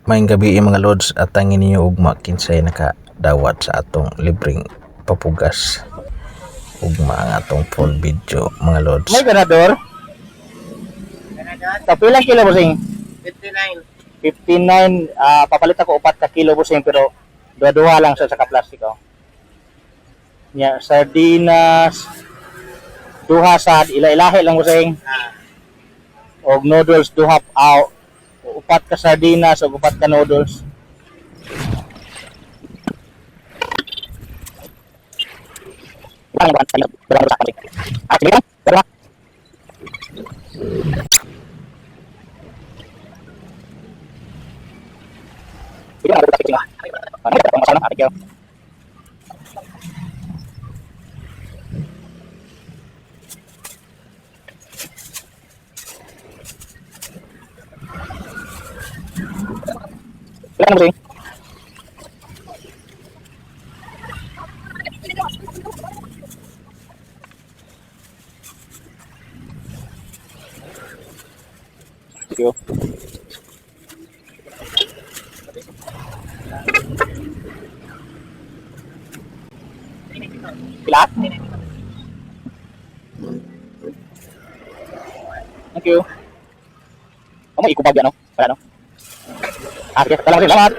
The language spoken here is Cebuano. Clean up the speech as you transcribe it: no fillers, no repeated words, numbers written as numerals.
Maayong gabii, mga lods, at tangin ninyo ugma kinsay nakadawat sa atong libreng papugas. Ugma ang atong full video, mga lods. May ganador? Kapilang kilo, bossing? 59. 59, papalit ako 4 ka kilo, bossing, pero duha-duha lang sa ka-plastic, oh. Nya, sardinas, duha sa ila-ilahi lang, bossing. Og noodles duha, 4 ka sardinas og 4 ka noodles. Thank you. Pila? Thank you. Amo ikubag ano? Wala, no? Ah, sige. Salamat. Salamat.